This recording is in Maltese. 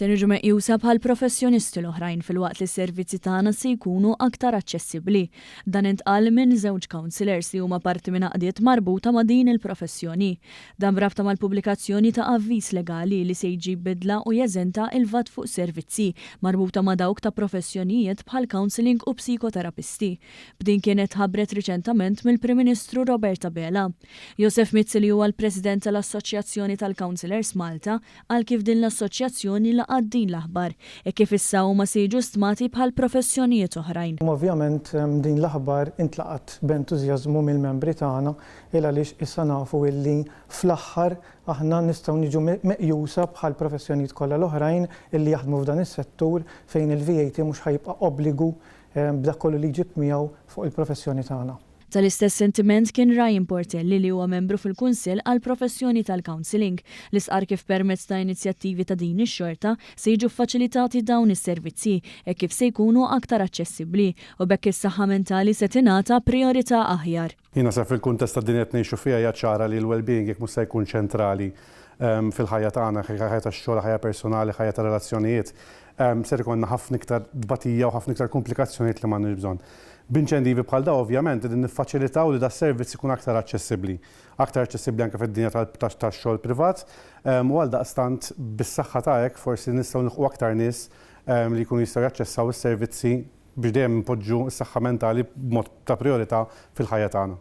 Se niġu meqjusa bħal professjonisti l-oħrajn filwaqt li s-servizzi tagħna se jkunu aktar aċċessibbli. Dan intqal minn żewġ councillors li huma parti minn għaqdiet marbuta ma' din il-professjoni. Dan b'rabta mal-pubblikazzjoni ta' avviż legali li se jġib bidla u jeżenta il-VAT fuq servizzi marbuta ma' dawk ta' professjonijiet bħal counselling u psikoterapisti. B'din kienet tħabbret riċentament mill-Prim Ministru Robert Abela. Josef Mizzi li huwa l-President tal-Assoċjazzjoni tal-Counsellors Malta Qal kif din l-assoċjazzjoni laqgħet din l-aħbar, hekk kif issa huma se jiġu stmati bħal professjonijiet oħrajn. Ovvjament din l-aħbar intlaqgħet b'entużjażmu mill-membri tagħna il għaliex issa nafu illi fl-aħħar aħna nistgħu niġu meqjusa bħal professjonijiet kollha l-oħrajn illi jaħdmu f'dan is-settur fejn il-VAT mhux ħa jibqa' obbligu b'dak kollu li jġib miegħu fuq il-professjoni tagħna. Tal-istess sentiment kien Ryan Portelli li huwa membru fil-Kunsill għall-Professjoni tal-Counselling, li stqarr kif permezz ta' inizjattivi ta' din ix-xorta se jiġu ffaċilitati dawn is-servizzi hekk kif se jkunu aktar aċċessibbli u b'hekk is-saħħa mentali se tingħata prijorità aħjar. Jien naħseb fil-kuntest tad-dinja qed ngħixu fiha hija ċara li l-well-being jekk mhux se jkun ċentrali fil-ħajja tagħna, ħajja tax-xogħol, ħajja personali, ħajja ta' relazzjonijiet, ser ikollna ħafna iktar tbatija u ħafna iktar kumplikazzjonijiet li m'għandniex bżonn. B'inċentivi bħal dawn ovvjament qegħdin niffaċilitaw li das-servizz ikun aktar aċċessibbli, aktar aċċessibbli anke fid-dinja tax-xogħol privat u għaldaqstant bis-saħħa ta' hekk forsi nistgħu nilħqu aktar nies li jkunu jistgħu jaċċessaw is-servizzi biex dejjem inpoġġu s-saħħa mentali b'mod ta' prijorità fil-ħajja tagħna.